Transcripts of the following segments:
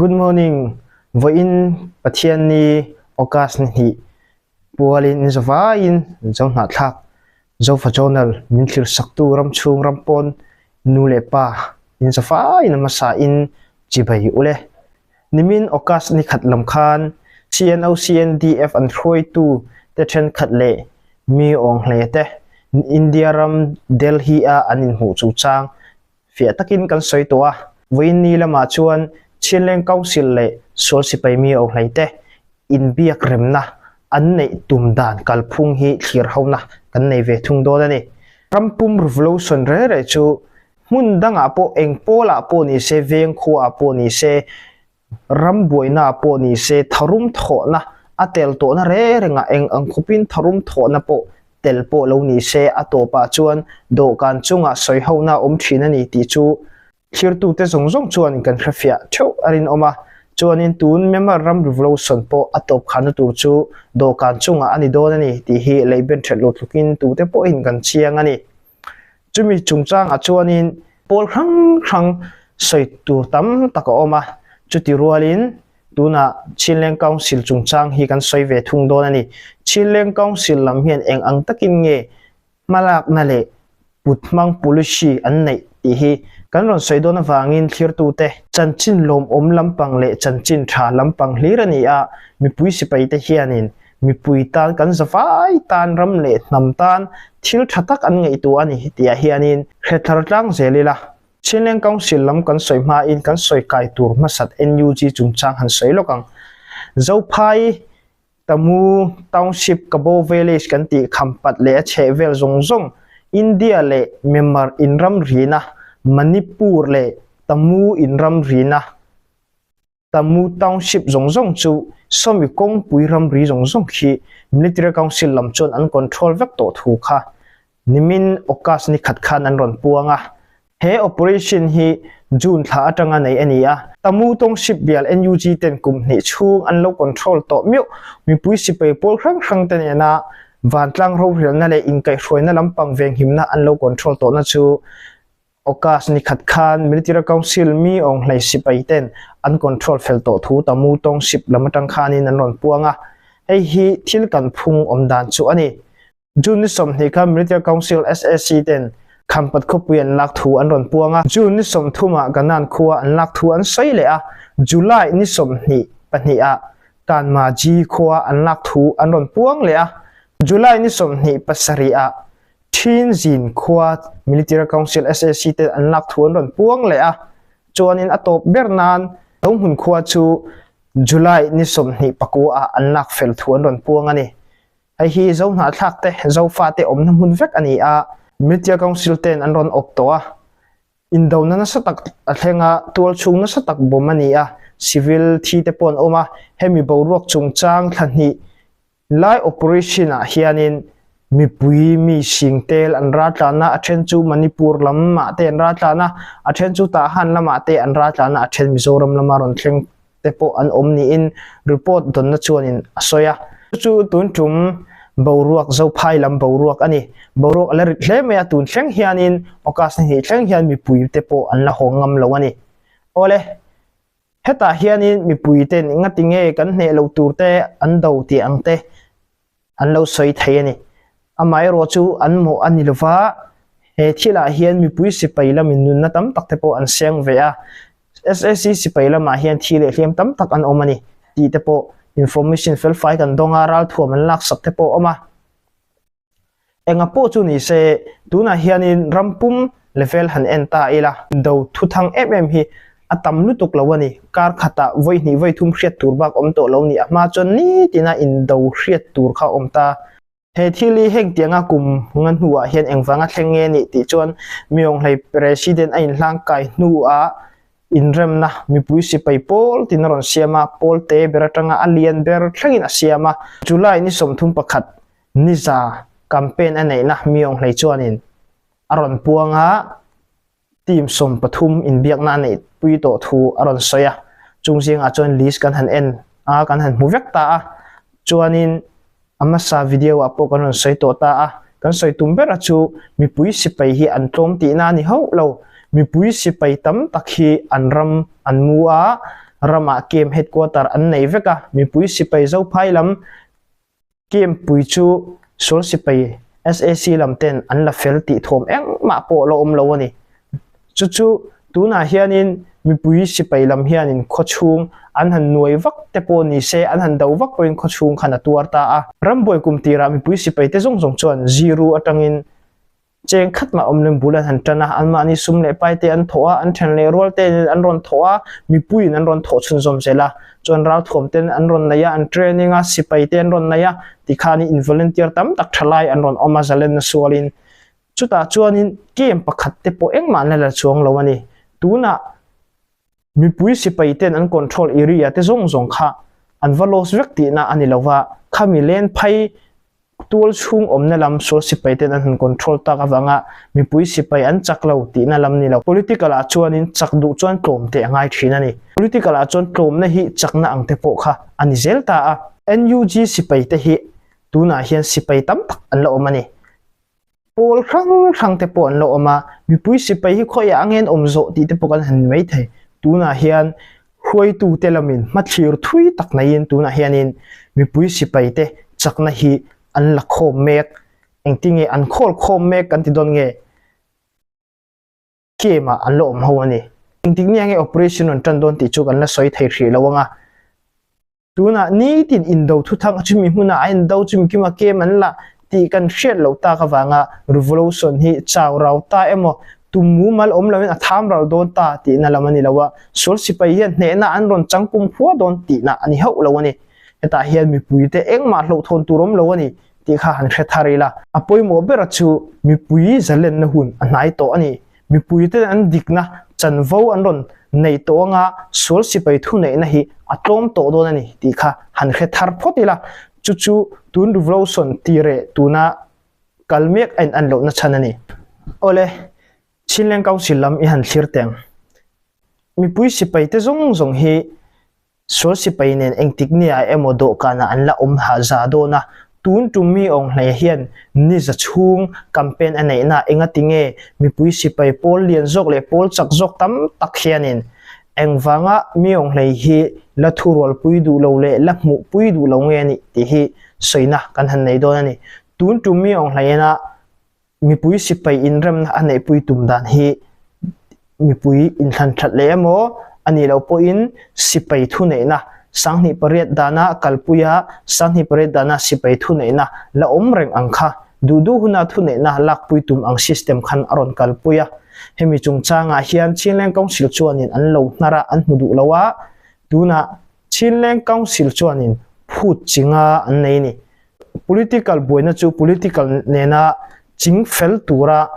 Good morning, vawiin Pathianni August ni hnih pualin in zavaiin Zo hnahthlak Zofa Journal min thlir saktu ram chhung ram pawn nu leh pa in zavaiin a hmasa in chibai ule. Nimin August ni khat lam khan CNO CNDF an hruaitu te thenkhat leh mi awng hle te India ram Delhi a an inhmuh chungchang Fiah takin kan sawi tawh a, vawiin ni lamah chuan Chinleng Council leh Sual Sipai Mi Ohlei te inbiak remna an neih tum dan kalphung hi thlir hona kan nei ve thung dawn a ni. Ram pum revolution re re chu hmun dangah pawh eng pawlah pawh ni se, veng khuaah pawh ni se, Ram buaina pawh ni se tharum thawhna a tel tawhna reng rengah eng ang khawpin tharum thawhna pawh tel pawh lo ni se a tawpah chuan dawhkan chungah sawihona a awm thin a ni tih chu thlirtute zawng zawng chuan kan hrefiah theuh a rinawm a. Chuanin tun Myanmar ram revolution pawh a tawp khanna tur chu dawhkan chungah a ni dawn a ni tih hi leiben that lo tlukin tute pawhin kan chiang a ni. Chumi chungchangah chuanin pawl hrang hrang sawi tur tam tak a awm a, chuti rualin tunah Chinleng Council chungchang hi kan sawi ve thung dawn a ni. Chinleng Council lam hian eng ang takin nge hmalakna leh puthmang policy an neih tih hi kan rawn sawi dawn avangin thlirtute chanchin lawmawm lampang leh chanchin tha lampang hlir a ni a, mipui sipaite hianin Mipui tan kan zavai tan ram leh hnam tan thil tha tak an ngaihtuah a ni tihah hianin hre thar tlang zel ila. Chinleng Council lam kan sawi hmain kan sawi kai tur hmasat NUG chungchang han sawi lawk ang. Zophai, Tamu Township, Kabo Village kan tih khampat leh a chhehvel zawng zawng India leh Myanmar inramrina, Manipur leh Tamu inramrina, Tamu Township zawng zawng chu sawmi kawngpui ramri zawng zawng khi Military Council lam chuan an control vek tawh thu kha nimin August ni khat khan an rawn puang a. He operation hi June thla atanga nei a ni a. Tamu Township bial NUG ten kum hnih chhung an lo control tawh meuh mipui sipai pawl hrang hrang te nena vantlang rorelna leh inkaihhruaina lampang venghimna an lo control tawhna chu August ni khat khan Military Council mi awng hlei sipai ten an control fel tawh thu Tamu Township lam atang khanin an rawn puang a, hei hi thil kan phung awm dan chu a ni. June ni 20 khan Military Council SAC ten Khampat khawpui an lak thu an rawn puang a, June ni 30 ah Ganan khua an lak thu an sawi leh a, July ni 22 ah Kanmaji khua an lak thu an rawn puang leh a, July ni 27 ah Thinzin khua Military Council SAC te an lak thu an rawn puang leh a, chuanin a tawp ber nan Zohmun khua chu July ni 24 ah an lak fel thu an rawn puang a ni. Hei hi Zohnahthlak te, Zofa te awmna hmun vek a ni a, Military Council ten an rawn awp tawh a, indona nasa tak a thleng a, tualchhung nasa tak bawm a ni a, civil thi te pawh an awm a, hemi boruak chungchang thla hnih Lai operation ah hianin mipui mi sing tel an ral tlan a, a then chu Manipur lamah te an ral tlan a, a then chu Tahan lamah te an ral tlan a, a then Mizoram lama rawn thleng te pawh an awm niin report dawnna chuanin a sawi a. Chu chu tun tum boruak Zophai lam boruak a ni. Boruak a la rit hle mai a, tun thleng hianin August ni hnih thleng hian mipui te pawh an la haw ngam lo a ni. Awle. Hetah hianin mipuiten engati nge kan hneh loh turte an do tih ang te an lo sawi thei a ni. Amaherawh chu an mawh a ni lova, he thilah hian mipui sipai lamin nunna tam tak te pawh an seng ve a, SAC sipai lamah hian thi leh hliam tam tak an awm a ni tih te pawh information felfai kan dawng a, ralthuam an laksak te pawh a awm a. Enga pawh chu ni se, tunah hianin ram pum level han en ta ila, do thuthang em em hi a tam lutuk lo a ni. Kar khatah vawi hnih vawi thum hriat tur bak awm tawh lo ni. A hma chuan nitina indo hriat tur kha a awm ta. He thil hi heng tianga kum nga hnuah hian engvanga thleng nge nih tih chuan Miyonghlei President a inhlangkai hnuah Inremna mipui sipai pawl tin a rawn siam a, pawl te ber atanga a lian ber thlengin a siam a. July ni 31 niza campaign a neihna Miyonghlei chuanin a rawn puang a, team 13 inbiakna a neihpui tawh thu a rawn sawi a. Chung zingah chuan list kan han en a, kan han hmu vek ta a, chuanin A hmasa video ah pawh kan rawn sawi tawh ta a, kan sawi tum ber a chu mipui sipai hi an tlawm tihna a ni hauh lo. Mipui sipai tam tak hi an ram an mu a, Ramah camp headquarter an nei vek a, mipui sipai Zophai lam camp pui chu sual sipai SAC lam ten an la fel tih thawm engmah pawh la awm lo a ni. Chu chu tunah hianin mipui sipai lam hianin khawchhung an han nuai vak te pawh ni se, an han do vak pawhin khawchhung khan a tuar ta a. Rambuai kum tirah mipui sipai te zawng zawng chuan zero atangin Cheng khat mah awm lem bul an han tan a, anmahni sum leh pai te an thawh a, an then leh rual te in an rawn thawh a, mipuiin an rawn thawh chhunzawm zel a, chuan ralthuam ten an rawn nei a, an training a, sipai te an rawn nei a, tikhanin in volunteer tam tak tha lai an rawn awm a, zalenna sualin. Chutah chuanin camp pakhat te pawh engmah an la la chuang lo a ni. Tunah mipui sipai ten an control area te zawng zawng kha an va loss vek tihna a ni lo va, khami len phei Tual chhung awmna lam sual sipai ten an han control tak avanga mipui sipai an chak lo tihna lam ni lo. Political ah chuanin chak duh chuan tlawm teh a ngai thin a ni. Political ah chuan tlawmna hi chakna ang te pawh kha a ni zel ta a. NUG sipai te hi tunah hian sipai tam tak an la awm a ni. Pawl hrang hrang te pawh an la awm a, mipui sipai hi khawiah ang hian awm zawh tih te pawh kan han ni mai thei. Tunah hian hruaitute lamin hmathlir thui tak naiin tunah hianin mipui sipai te chakna hi an la khawm mek, engtinge an khawl khawm mek kan ti dawn nge? Camp ah an la awm ho a ni. Engtik nia nge operation rawn tan dawn tih chu kan la sawi thei hrih lo ang a. Tunah nitin indo thuthang a chumi hmunah a indo chumi kima kem an la tih kan hriat loh tak avanga revolution hi chau rau ta emaw tum mumal awm loin a tham ral dawn ta tihna lam a ni lo a, sual sipai hian hnehna an rawn chang kum khua dawn tihna a ni hauh lo a ni. Hetah hian mipuite engmah hlauhthawn tur awm lo a ni tih kha han hre thar ila. A pawimawh bera chu mipui zalenna hun a hnai tawh a ni. Mipuite an dikna chanvo an rawn nei tawh anga sual sipai thuneihna hi a tlawm tawh dawn a ni tih kha han hre thar phawt ila, chu chu tun revolution tireh tuna kal mek a in an lohna chhan a ni. Awle, Chinleng Council lam i han thlir teng. Mipui sipaite zawng zawng hi Sual sipai nen engtik nia emaw dawhkanah an la awm ha za dawn a, tun tum mi awng hlei hian ni za chhung campaign a neihna engati nge mipui sipai pawl lian zawk leh pawl chak zawk tam tak hianin engvanga mi awng hlei hi la thurualpui duh lo leh la hmuhpui duh lo nge a nih tih hi sawina kan han nei dawn a ni. Tun tum mi awng hleiina Mipui sipai inremna a neihpui tum dan hi mipui inthlan that leh emaw a nih loh pawhin sipai thuneihna 1800 dana kalpuia 1800 dana sipai thuneihna la awm reng ang kha duh duh huna thuneihna lakpui tum ang system khan a rawn kalpui a. Hemi chungchangah hian Chinleng Council chuanin an lo hnar a, an hmu duh lo a, tunah Chinleng Council chuanin phut chinga an nei a ni. Political buaina chu political nena ching fel tura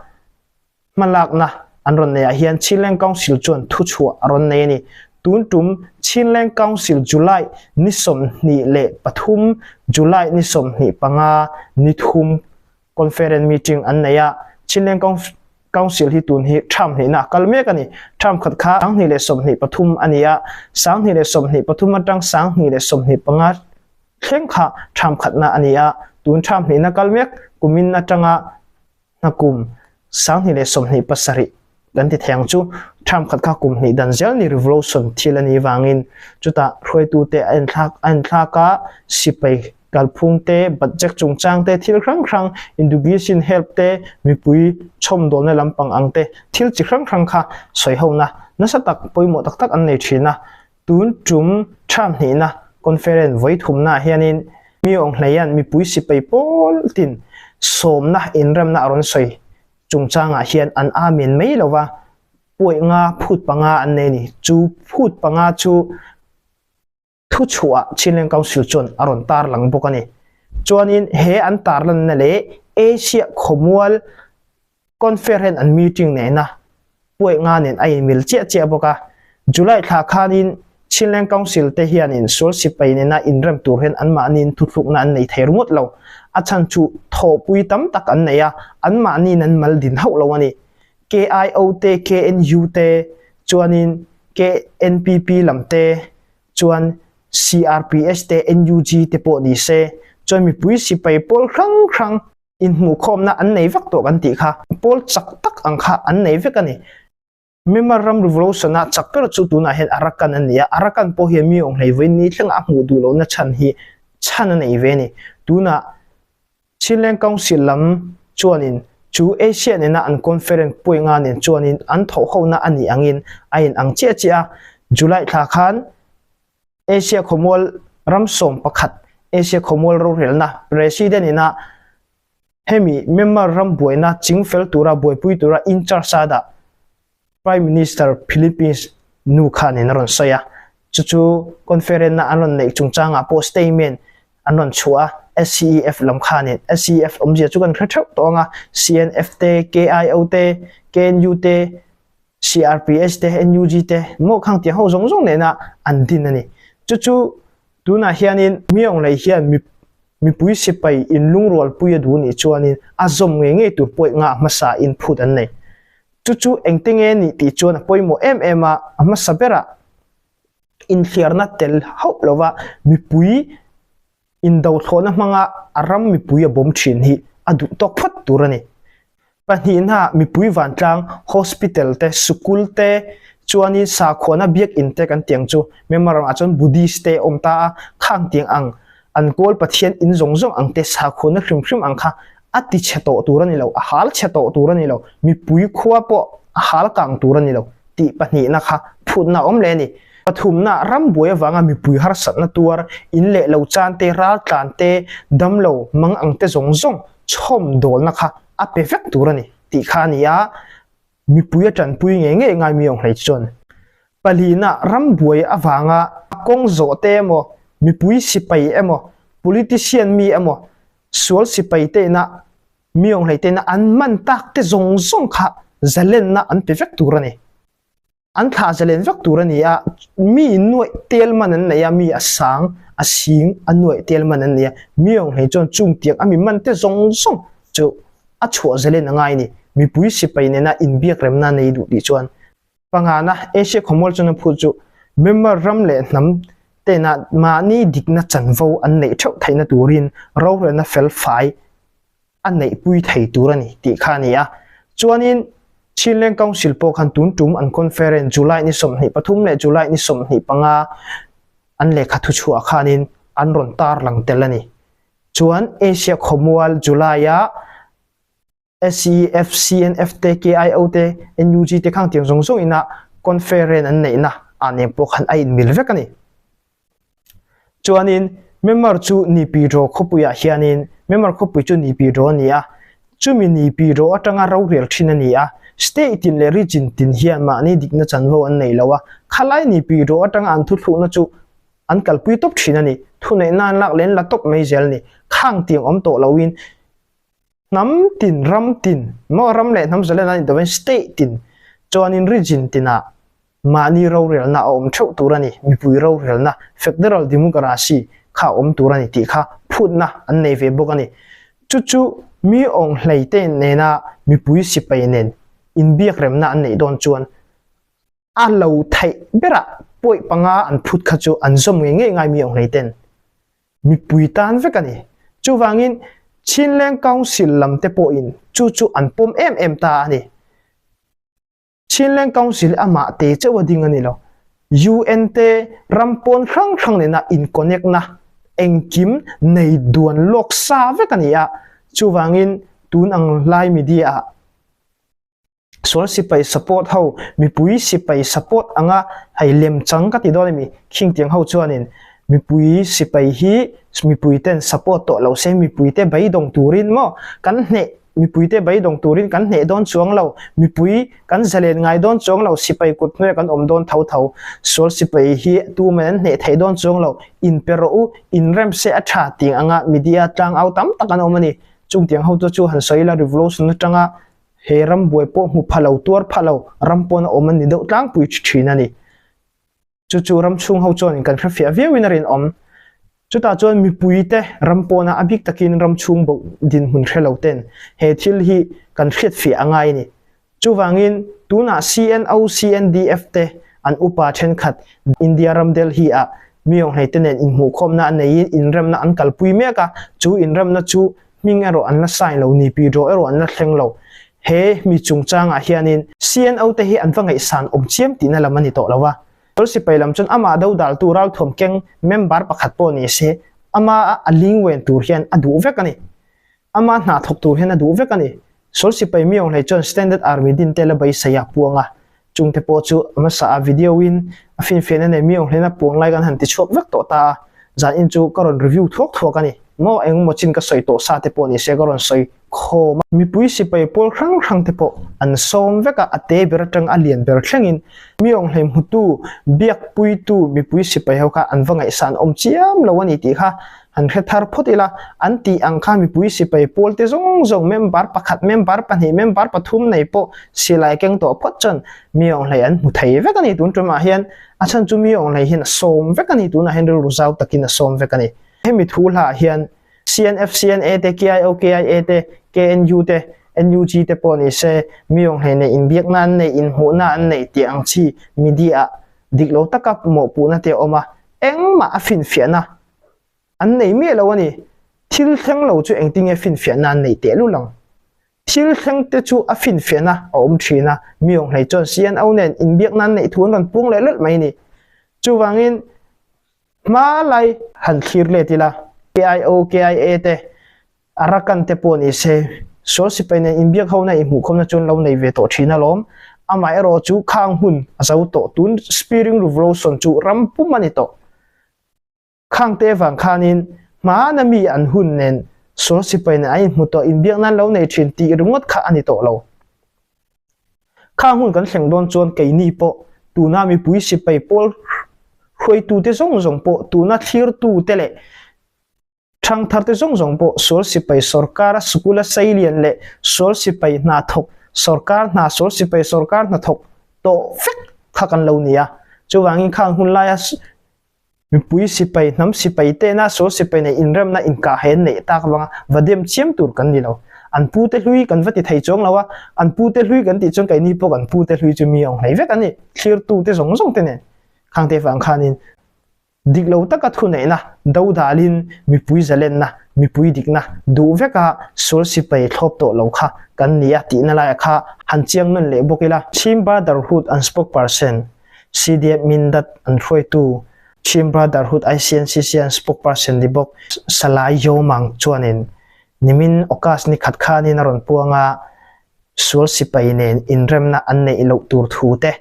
hmalakna an rawn neihah hian Chinleng Council chuan thuchhuah a rawn nei a ni. Tun tum Chinleng Council July ni 23, July ni 25 ni thum conference meeting an nei a. Chinleng Council hi tun hi term hnihna a kal mek a ni. Term khat kha 2023 a ni a, 2023 atang 2025 Thleng kha tham khatna a ni a, tun tham hnihna kal mek kumin atanga hna kum 2027 kan ti thei ang chu. Tham khat kha kum hnih dan zel ni revolution thil a nih vangin chutah hruaitute a inthlak a inthlak a, sipai kalphung te, budget chungchang te, thil hrang hrang indugisin help te, mipui chhawmdawlna lampang ang te, thil chi hrang hrang kha sawihona nasa tak pawimawh tak tak an nei thin a. Tun tum term hnihna conference vawi thumnaah hianin mi awng hleian mipui sipai pawl tin sawmna inremna a rawn sawi chungchangah hian an amen mai lo va, puaih nga phut panga an nei a ni. Chu phut panga chu thuchhuah Chinleng Council chuan a rawn tarlang bawk a ni. Chuanin he an tarlanna leh Asia khawmual Conference an meeting nena puaih nga nen a inmil chiah chiah bawk a. July thla khanin Chinleng Council te hianin sual sipai nena inrem tur hian anmahniin thuthlukna an nei thei ringawt lo. A chhan chu thawhpui tam tak an nei a, anmahniin an mal din hauh lo a ni. KIO te, KNU te, chuanin KNPP lam te, chuan CRPS te, NUG te pawh ni se, chuan mipui sipai pawl hrang hrang, Inhmuhkhawmna an nei vek tawh kan tih kha pawl chak tak ang kha an nei vek a ni. Myanmar ram revolution-a chak ber chu tunah hian Arakan a ni a, Arakan pawh hian mi awnghlei vawiin ni thlenga a hmuh duh lohna chhan hi chhan a nei ve a ni. Tunah Chinleng Council lam chuanin chu Asia nena an conference pawi nga nen chuanin an thawhhona a nih angin a inang chiah chiah a, July thla khan Asia khawmual ram 11 Asia khawmual rorelna President ina hemi Myanmar ram buaina chingfel tura buaipui tura in charge a dah Prime Minister Philippines nu khanin a rawn sawi a, chu chu conference-na an rawn neih chungchangah pawh statement an rawn chhuah a, SCEF lam khanin SCEF awmzia chu kan hre theuh tawh ang a, CNF te, KIO te, KNU te, CRPH te, NUG te, maw khang tiang ho zawng zawng nena an din a ni. Chu chu tunah hianin Myaung lei hian mipui sipai inlungrualpui a duh nih chuanin a zawm ngei ngei tur pawih nga hmasa inphut an nei. Chu chu engte nge nih tih chuan a pawimawh em em a, a hmasa berah inthliarna tel hauh lova mipui indothlawhna hmanga a ram mipui a bawm thin hi a duh tawk phawt tur a ni. Pahnihna, mipui vantlang, hospital te, sikul te, chuanin sakhuana biakinn te kan tiang chu Myanmar ramah chuan Buddhist te awm ta a, khang tiang ang an kawl Pathian in zawng zawng ang te sakhuana hrim hrim ang kha a ti chhe tawh tur a ni lo, a hal chhe tawh tur a ni lo, mipui khua pawh a hal kang tur a ni lo tih pahnihna kha phutna a awm leh a ni. Pathumna, ram buai avanga mipui harsatna tuar, in leh lo chan te, raltlan te, damlo, mang ang te zawng zawng chhawm dawlna kha a pe vek tur a ni tih kha a ni a, mipui a tanpui ngei ngei ngai mi awng hlei chuan. Pahlihna, ram buai avanga kawng zawh te emaw, mipui sipai emaw, politician mi emaw, sual sipai te ina mi awng hlei te ina an man tak te zawng zawng kha zalenna an pe vek tur a ni. An thlah zalen vek tur a ni a, mi nuaih tel man an nei a, mi a sang, a sing, a nuaih tel man an nei a, mi awng hlei chuan chung tiang a mi man te zawng zawng chu a chhuah zalen a ngai a ni. Mipui sipai nena inbiak remna nei duh tih chuan pangana Asia khawmual chuan a phut chu Myanmar ram leh hnam tena mahni dikna chanvo an neih theuh theihna turin rorelna fel fai a neihpui thei tur a ni tih kha a ni a. Chuanin Chinleng Council pawh khan tun tum an conference July ni 23 leh July ni 25 an lehkha thuchhuah khanin an rawn tarlang tel a ni. Chuan Asia khawmual July-a SEF, CNF te, KIO te, NUG te khang tiang zawng zawng ina conference an neihna ah nen pawh khan a inmil vek a ni. Chuanin Myanmar chu Nipiraw khawpuiah hianin Myanmar khawpui chu Nipiraw a ni a, chumi Nipiraw atanga rorel thin a ni a, state tin leh region tin hian mahni dikna chanvo an nei lo a, khalai Nipiraw atanga an thuthlukna chu an kalpui tawp thin a ni, thuneihna an lak leh an la tawp mai zel a ni, khang tiang awm tawh loin Hnam tin, ram tin, maw ram leh hnam zalen an indoin state tin chuanin region tinah mahni rorelna a awm theuh tur a ni, mipui rorelna, federal democracy, kha a awm tur a ni tih kha phutna an nei ve bawk a ni. Chu chu mi awng hlei te nena mipui sipai nen inbiakremna an neih dawn chuan a lo theih berah pawi panga an phut kha chu an zawm ngei ngei ngai mi awng hlei ten. Mipui tan vek a ni. Chuvangin Chinleng Council lam te pawhin chu chu an pawm em em ta a ni. Chinleng Council hi amah te chauh a ding a ni lo. UN te ram pawn hrang hrang nena in-connect na engkim nei duan lawk sa vek a ni a. Chuvangin tun ang lai media ah Sual sipai support ho, mipui sipai support anga hei lemchang ka ti dawn a mi, khing tiang ho chuanin mipui sipai hi mipui ten support tawh lo se mipui te beidawng turin maw kan hneh mipui te beidawng turin kan hneh dawn chuang lo, mipui kan zalen ngai dawn chuang lo, sipai kut hnuaiah kan awm dawn tho tho, sual sipai hi tuman an hneh theih dawn chuang lo, inpe rawh u, inrem se a tha tih anga media tlangau tam tak an awm a ni, chung tiang ho te chu han sawi ila revolution atanga He ram buai pawh hmu pha lo, tuar pha lo, ram pawn a awm an ni deuh tlangpui thin a ni. Chu chu ram chhung ho chuanin kan hrefiah viauin a rinawm. Chutah chuan mipuite ram pawna a bik takin ram chhung bo dinhmun hre lo ten he thil hi kan hriatfiah a ngai a ni. Chuvangin tunah CNO, CNDF te an upa thenkhat India ram Delhi ah mi awnghlei te nen inhmuhkhawmna a neiin inremna an kalpui mek a, chu inremna chu Hming erawh an la sign lo, ni pi draw erawh an la thleng lo. He mi chungchangah hianin CNO te hi an va ngaihsan awm chiam tihna lam a ni tawh lo a. Sual sipai lam chuan amah dodaltu ralthuam keng member pakhat pawh ni se, ama a lingwen tur hian a duh vek a ni. Ama hna thawk tur hian a duh vek a ni. Sual sipai Myeonghlei chuan Standard Army din te la beisei a puang a, chungte pawh chu a hmasa a video in a finfiahna nei Myeonghlei a puang lai kan han ti chhuak vek tawh ta a, zan in chu ka rawn review thuak thuak a ni. Maw engemaw chin ka sawi tawh sa te pawh ni se ka rawn sawi khawm a. Mipui sipai pawl hrang hrang te pawh an sawm vek a, a te ber atang a lian ber thlengin Myeonghlei hmutu, biakpuitu mipui sipai ho kha an va ngaihsan awm chiam lo a ni tih kha Han hre thar phawt ila, an tih ang kha mipui sipai pawl te zawng zawng member pakhat, member pahnih, member pathum nei pawh silai keng tawh phawt chuan Myeonghlei an hmu thei vek a ni tun tumah hian. A chhan chu Myeonghlei hian a sawm vek a ni, tunah hian rilru zau takin a sawm vek a ni. Hemi thu hlaah hian CNF, CNA te, KIO, KIA te, KNU te, NUG te pawh ni se Myeonghlei nei inbiakna an nei, inhmuhna an nei tih ang chi media ah dik lo taka mawhpuhna te a awm a, engmah a finfiahna An nei miah lo a ni. Thil thleng lo chu engtinge finfiahna an neih tehlul ang? Thil thleng te chu a finfiahna a awm thin a, mi awnghlei chuan CNO nen inbiakna an neih thu an rawn pung leh lawlh mai a ni. Chuvangin hma lai han thlir let ila, KIO, KIA te, Arakan te pawh ni se, sual sipai nen inbiak hona inhmuhkhawmna chu an lo nei ve tawh thin alawm. Amaherawh chu khang hun a zo tawh, tun Spearing Revolution chu ram pum a ni tawh. Khangte vang khanin hmana mi an hun nen sual sipai nen an inhmu tawh inbiak nan lo nei thin tih ringawt kha a ni tawh lo. Khang hun kan thleng dawn chuan keini pawh tuna mipui sipai pawl hruaitute zawng zawng pawh tuna thlirtute leh Thangtharte zawng zawng pawh sual sipai sawrkara sikula seilian leh sual sipai hna thawk sawrkar hna sual sipai sawrkar hna thawk tawh vek kha kan lo ni a. Chuvangin khang hun laia mipui sipai hnam sipai tena sual sipai nei inremna inkah he an neih tak avanga va dem chiam tur kan ni lo. An pute hlui kan va ti thei chuang lo a, an pute hlui kan tih chuan keini pawh kan pute hlui chu mi a awm hlei vek a ni, thlirtute zawng zawng te nen khangte vang khanin. Dik lo taka thuneihna dodalin mipui zalenna, mipui dikna duh veka sual sipai thlawp tawh lo kha kan ni a tihna laia kha han chiang nawn leh bawk ila. Chin Brotherhood an spokesperson, CDF Mindat an hruaitu, Chin Brotherhood ICNCC an spokesperson ni bawk Salai Yomang chuanin nimin August ni khat khanin a rawn puang a, Sual sipai nen inremna an neih loh tur thu te,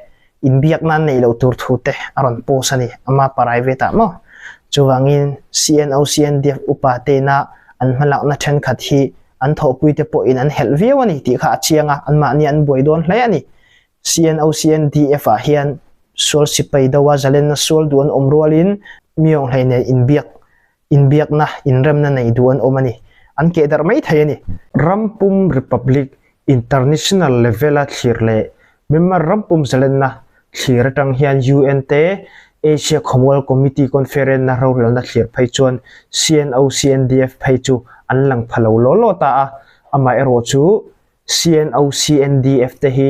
inbiakna an neih loh tur thu te a rawn post a ni, ama private ah maw. Chuvangin CNO, CNDF upa tena an hmalakna thenkhat hi an thawhpui te pawhin an helh viau a ni tih kha a chiang a, anmahni an buai dawn hle a ni. CNO, CNDF ah hian sual sipai doa zalenna sual duh an awm rualin Myeonghlei nen inbiak Inbiakna, inremna nei duh an awm a ni. An keh darh mai thei a ni. Rampum Republic International level-a thlir leh Myanmar rampum zalenna thlir atang hian UN te Asia Khawmual Committee Conference-na rorelna thlir phei chuan CNO, CNDF phei chu an lang pha lo law law ta a. Amaherawh chu CNO, CNDF te hi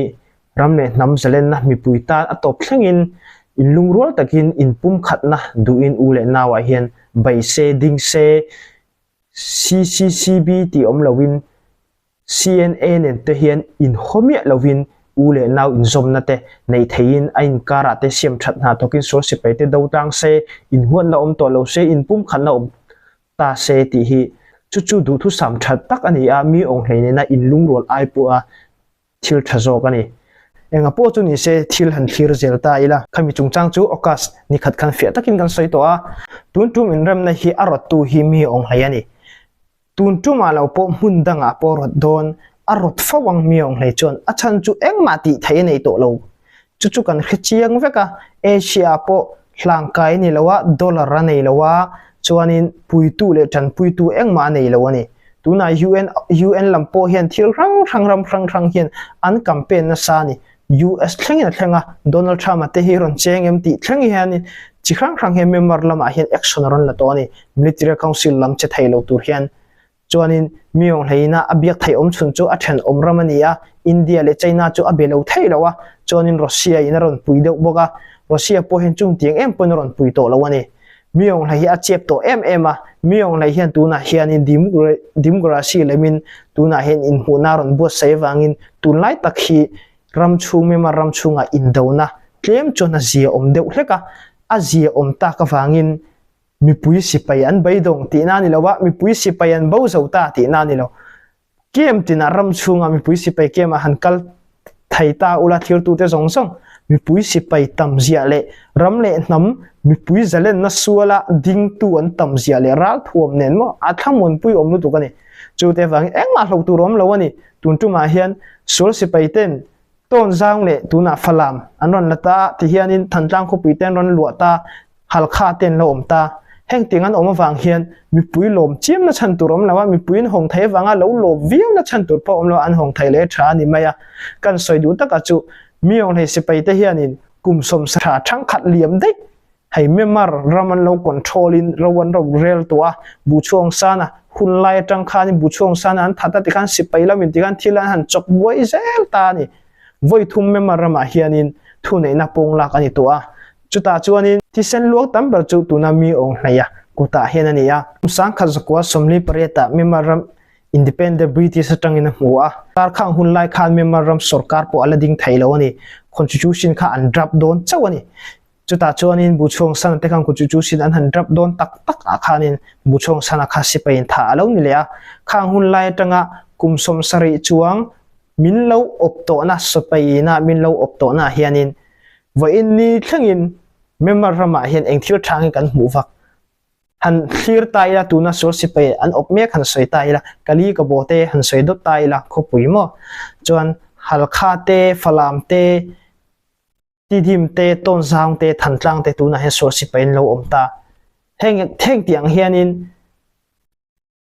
ram leh hnam zalenna mipui tan a tawp thlengin inlungrual takin inpumkhatna duhin u leh nauah hian bai se, ding se, CCCB tih awm loin CNA nen te hian inhaw miah loin u leh nau inzawmna te nei theiin a inkarah te siam that hna thawkin sual sipai te do tlang se, inhuatna awm tawh lo se, inpumkhatna awm ta se tih hi chu chu duhthusam that tak a ni a, mi awnghlei nena inlungrual ai pawha thil tha zawk a ni. Enga pawh chu ni se thil han thlir zel ta ila. Khami chungchang chu August ni khat khan fiah takin kan sawi tawh a, tun tum inremna hi a rawttu hi mi awnghlei a ni. Tun tumah lo pawh hmun dangah pawh rawt dawn, a rawt fo ang mi awnghlei chuan a chhan chu engmah tih theih a nei tawh lo. Chu chu kan hre chiang vek a, Asia ah pawh hlangkai a ni lo a, dollar a nei lo a, chuanin puitu leh tanpuitu engmah a nei lo a ni. Tunah UN UN lam pawh hian thil hrang hrang ram hrang hrang hian an campaign nasa a ni. US thlengin a thleng a, Donald Trump-a te hi rawn cheng em tih thleng hianin chi hrang hrang hian Myanmar lamah hian action a rawn la tawh a ni. Military Council lam che thei lo tur hian. Chuanin mi awnghlei-ina a biak theih awm chhun chu a thenawm ram a ni a, India leh China chu a be lo thei lo a, chuanin Russia-in a rawn pui deuh bawk a, Russia pawh hian chung tiang em pawhin a rawn pui tawh lo a ni. Mi awnghlei hi a chep tawh em em a, Mi Aung Hlaing hian tunah hianin democracy lemin tunah hian inhmuhna a rawn buatsaih avangin tunlai tak hi ram chhung Myanmar ram chhungah indona tlem chuan a zia awm deuh hlek a, a zia awm tak avangin mipui sipai an beidawng tihna a ni lo a, mipui sipai an bo zo ta tihna a ni lo. Kem tinah ram chhungah mipui sipai kemah han kal thei ta ula thirtute zawng zawng mipui sipai tam ziah leh ram leh hnam mipui zalenna suala dingtu an tam ziah leh ralthuam nen maw a thlamuanpui awm lutuk a ni. Chute avangin engmah hlauh tur awm lo a ni. Tun tumah hian sual sipai ten Tawn zang leh tunah Falam an rawn la ta a, tihianin Thantlang khawpui te an rawn luah ta, Halkha te an lo awm ta. Heng tiang an awm avang hian mipui lawm chiamna chhan tur awm lo a, mipui an hawng thei avanga lo lawm viauna chhan tur pawh awm lo a, an hawng thei leh tha a ni mai a. Kan sawi duh takah chu Mionghei sipai te hianin kum sawmsa tha thangkhat liam daih Hei Myanmar ram an lo control in ro an ro rel tawh a, Buchhuang Sana hun lai atang khanin Buchhuang Sana an that a tikhan sipai lamin tikhan thil an han chawk buai zel ta a ni. Vawi thum Myanmar ramah hianin thuneihna pawng lak a ni tawh a, chutah chuanin thisen luang tam ber chu tuna mi awng hnaih a kutah hian a ni a. Kum sangkhat zakua 48 ah Myanmar ram Independent British atangin a hmu a, Tarkhang hun lai khan Myanmar ram sorkar pawh a la ding thei lo a ni. Constitution kha an draft dawn chauh a ni. Chutah chuanin Buchhuang Sana te khan Constitution an han drap dawn tak tak ah khanin Buchhuang Sana kha sipai in thah a lo ni leh a. Khang hun lai atanga kum 70 chuang min lo awp tawhna sipai ina min lo awp tawhna ah hianin vawiin ni thlengin Myanmar ramah hian eng thil tha nge kan hmuh vak? Han thlir ta ila tuna sual sipai an awp mek han sawi ta ila Kali ka bo te han sawi dawt ta ila khawpui maw? Chuan Halkha te Falam te Tidim te, Tawnzang te, Thantlang te tunah hian sual sipai an lo awm ta. Heng heng tih ang hianin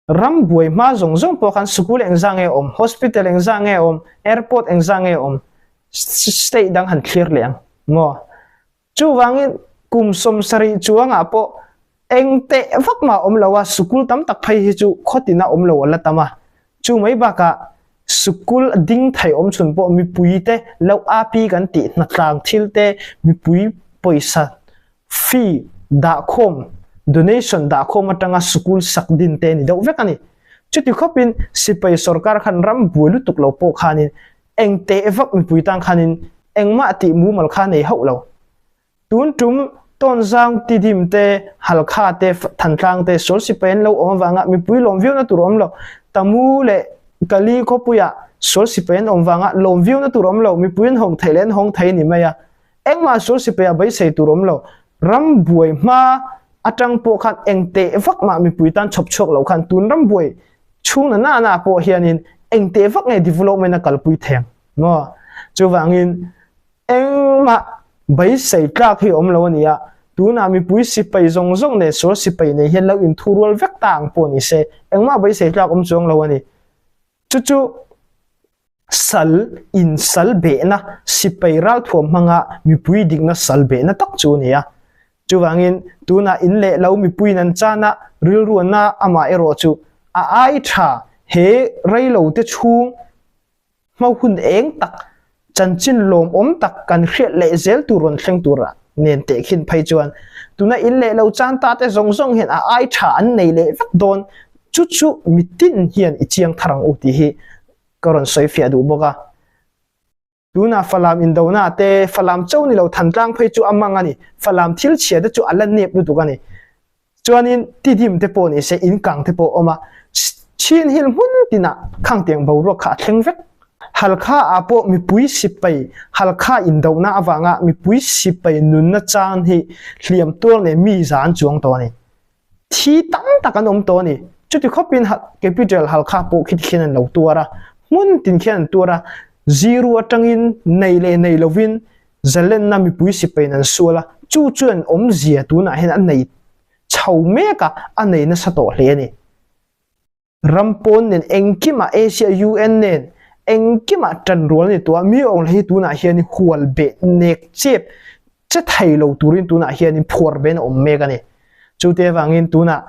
ram buai hma zawng zawng pawh khan sikul engzah nge awm, hospital engzah nge awm, airport engzah nge awm, state dang han thlir leh ang maw. Chuvangin kum 70 chuangah pawh eng teh vak mah awm lo a, sikul tam tak phei hi chu khawtina awm lo a la tam a. Chu mai bakah sikul ding thei awm chhun pawh mipui te lo api kan tih hnatlang thil te mipui pawisa fee dahkhawm donation dahkhawm atanga sikul sak din te ni deuh vek a ni. Chuti khawpin sipai sorkar khan ram buai lutuk lo pawh khanin eng teh vak mipui tan khanin engmah tih mumal kha nei hauh lo. Tun tum Tawnzang, Tidim te, Halkha te, Thantlang te sual sipai an lo awm avanga mipui lawm viauna tur awm lo. Tamu leh Kali khawpuiah sual sipai an awm vanga lawm viauna tur awm lo. Mipui an hawng thei leh an hawng thei a ni mai a. Engmah sual sipai a beisei tur awm lo. Ram buai hma atang pawh khan eng teh vak mah mipui tan chhawp chhuak lo khan tun ram buai chhung na na na pawh hianin eng teh vak nge development a kalpui thei ang maw? Chuvangin Engmah beisei tlak hi awm lo a ni a, tunah mipui sipai zawng zawng nen sual sipai nei hian lo inthurual vek ta ang pawh ni se, engmah beisei tlak awm chuang lo a ni. Chu chu sal in sal behna, sipai ralthuam hmanga mipui dikna sal behna tak chu a ni a. Chuvangin tunah in leh lo mipuiin an chan a, rilruanna amah erawh chu a ai tha he reilo te chhung Hma hun eng tak, chanchin lawmawm tak kan hriat leh zel tur rawn thleng tur nen tehkhin phei chuan tuna in leh lo chan ta te zawng zawng hian a ai tha an nei leh vek dawn. Chu chu mitin hian i chiang thar ang u tih hi ka rawn sawi fiah duh bawk a. Tuna Falam indona te, Falam cho ni lo Thantlang phei chu a mang a ni. Falam thil chhia te chu a la nep lutuk a ni. Chuanin tidim te pawh ni se in kang te pawh a awm a, chhin hil hmun tinah khangtiang boruak kha a thleng vek. Halkha ah pawh mipui sipai Halkha indohna avanga mipui sipai nunna chang hi hliam tuar leh mi za an chuang tawh a ni. Thi tam tak an awm tawh a ni. Chuti khawpin capital Halkha pawh khi tikhian an lo tuar a, hmun tin khian an tuar a, zero atangin nei leh nei lovin Zalenna mipui sipaiin an sual a, chu chuan awmzia tunah hian a nei chho mek a, a nei nasa tawh hle a ni. Ram pawn nen engkimah Asia UN nen engkimah tanrual a ni tawh a, mi awng hi tunah hian hual beh nek chep che thei lo turin tunah hian phuar ben a awm mek a ni. Chute avangin tunah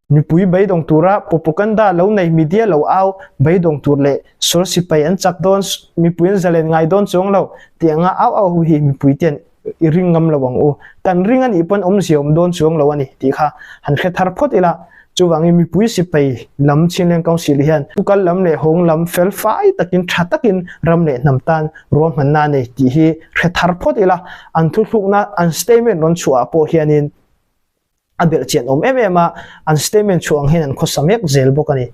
Mipui beidawng tura propaganda lo nei media lo au beidawng tur leh sual sipai an chak dawn mipui an zalen ngai dawn chuang lo tih anga au au ho hi mipui ten i ring ngam lo ang u. Kan ring anih pawn awmzia awm dawn chuang lo a ni tih kha han hre thar phawt ila. Chuvangin mipui sipai lam Chinleng Council hian kal lam leh hawng lam fel fai takin tha takin ram leh hnam tan ruahmanna a nei tih hi hre thar phawt ila, an thuthlukna an statement rawn chhuah ah pawh hianin a belhchian awm em em a, an statement chhuah ang hian an khawsa mek zel bawk a ni.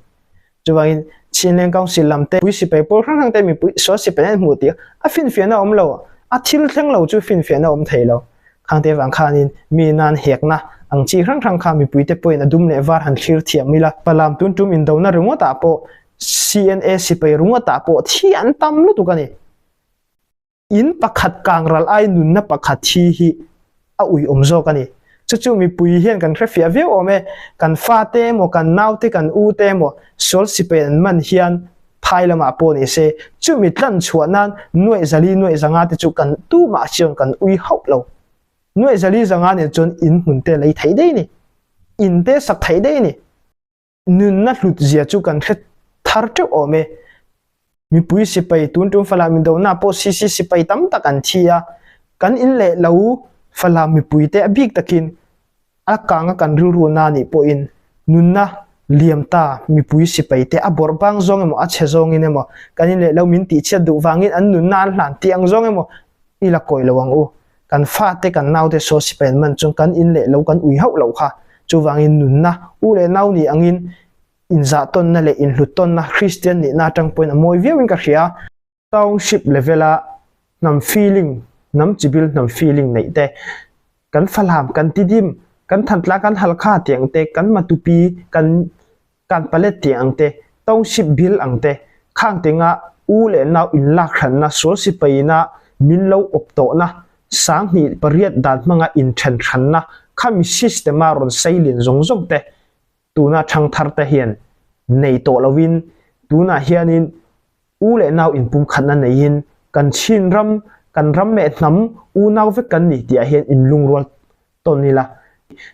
Chuvangin Chinleng Council lam te, pui sipai pawl hrang hrang te mipui sual sipai an hmuh tih a finfiahna awm lo, a thil thleng lo chu finfiahna awm thei lo. Khangte vang khanin mi nan hekna ang chi hrang hrang kha mipuite pawhin a dum leh var han thlir thiam ila. Falam tun tum indona ringawtah pawh CNA sipai ringawtah pawh thi an tam lutuk a ni. In pakhat kangral ai nunna pakhat thi hi a uiawm zawk a ni. Chu chu mipui hian kan hrefiah viau awm e. Kan fate emaw, kan naute, kan ute emaw sual sipai an man hian phai lamah pawh ni se, chumi tlan chhuah nan nuaih zali nuaih zanga te chu kan tumah chuan kan ui hauh lo. Nuaih zali zanga nen chuan in hmun te lei theih daih a ni. In te sak theih daih a ni. Nunna hlut zia chu kan hre thar teuh awm e. Mipui sipai tun tum Falam indona pawh CC sipai tam tak an thi a, kan in leh lo Falam mipui te a bik takin a kanga kan rilru na nih pawhin nunna liam ta mipui sipai te a bawrh bang zawng emaw a chhe zawngin emaw kan in leh lo min tihchhiat duh vangin an nunna an hlan tih ang zawng emaw i la kawi lo ang u. Kan fate kan naute saw sipai an man chuan kan in leh lo kan ui hauh loh kha. Chuvangin nunna u leh nau nih angin inzahtawnna leh inhluttawnna Kristian nihna atang pawhin a mawi viauin ka hria. Township level-a hnam feeling, hnam chibil hnam feeling neih te, kan Falam, kan Tidim, kan Thantlang, kan Halkha tih ang te, kan Matupi, kan Kanpalet tih ang te, Township bil ang te, khang tinga u leh nau inlakhranna, sual sipaina min lo awp tawhna, 2008 dan hmanga inthenhranna, khami system-a rawn seilin zawng zawng te, tuna thangthar te hian nei tawh lovin tunah hianin u leh nau inpumkhatna neiin kan chhin ram, kan ram leh hnam unau vek kan ni tih ah hian inlungrual tawn ila.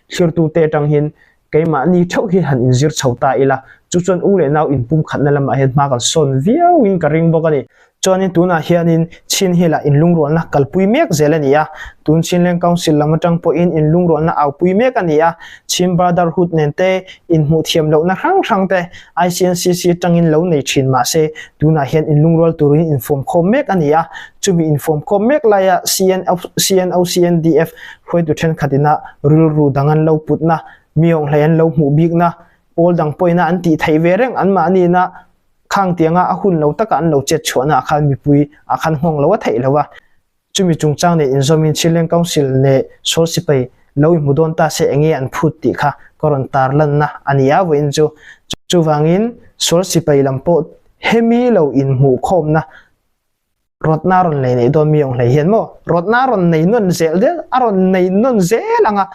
Thlirtute atang hian keimahni theuh hi han inzir chho ta ila, chu chuan u leh nau inpumkhatna lamah hian hma kan sawn viauin ka ring bawk a ni. Chuanin tunah hianin Chin Hill-ah inlungrualna kalpui mek zel a ni a, tun Chinleng Council lam atang pawhin inlungrualna aupui mek a ni a, Chin Brotherhood nen te inhmuh thiam lohna hrang hrang te ICNCC atangin lo nei thin mah se tunah hian inlungrual turin infawmkhawm mek a ni a, chumi infawmkhawm mek laia CNOCNDF hruaitu thenkhat ina rilru dang an lo putna, mi awnghlei an lo hmuh bikna, pawl dang pawhina an tih theih ve reng anmahniina Khang tianga a hun lo taka an lo chet chhuahna ah khan mipui ah khan nghawng lo a theih lo a. Chumi chungchang nen inzawmin Chinleng Council leh Sawl Sipai lo inhmu dawn ta se enge an phut tih kha ka rawn tarlanna a ni a vawiin chu. Chuvangin Sawl Sipai lam pawh hemi lo inhmuh khawmna Rawtna a rawn nei neih dawn mi ang hlei hian maw? Rawtna a rawn nei nawn zel zel, a rawn nei nawn zel ang a,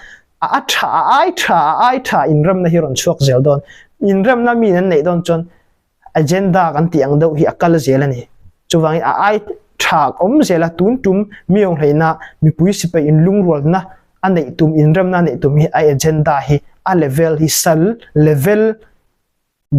a a tha, a ai tha, a ai tha inremna hi a rawn chhuak zel dawn. Inremna miin an neih dawn chuan agenda kan tih ang deuh hi a kal zel a ni. Chuvangin a ai tha awm zel a, tun tum mi ang hleina mipui sipai inlungrualna a neih tum, inremna a neih tum hi a agenda hi a level hi sal level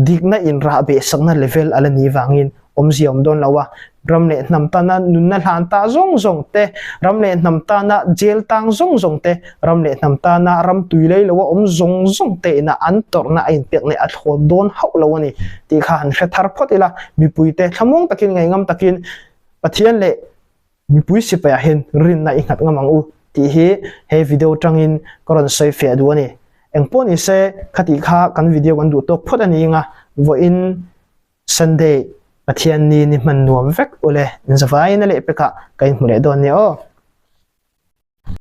Dikna inrah behsakna level a la nih vangin awmzia awm dawn lo a, ram leh hnam tana nunna hlan ta zawng zawng te, ram leh hnam tana jail tang zawng zawng te, ram leh hnam tana ram tui lei loa awm zawng zawng te ina an tawrhna a inpek leh a thlawt dawn hauh lo a ni tih kha han hre thar phawt ila, mipuite thlamuang takin ngaihngam takin Pathian leh Mipui sipaiah hian rinna i nghat ngam ang u tih hi he video tangin ka rawn sawi fiah duh a ni. Engpawh ni se khatih kha kan video kan duh tawk phawt a ni anga vawiin Sunday Pathian ni ni hman nuam vek ule in zavaiin a lehpekah ka inhmu leh dawn nia aw.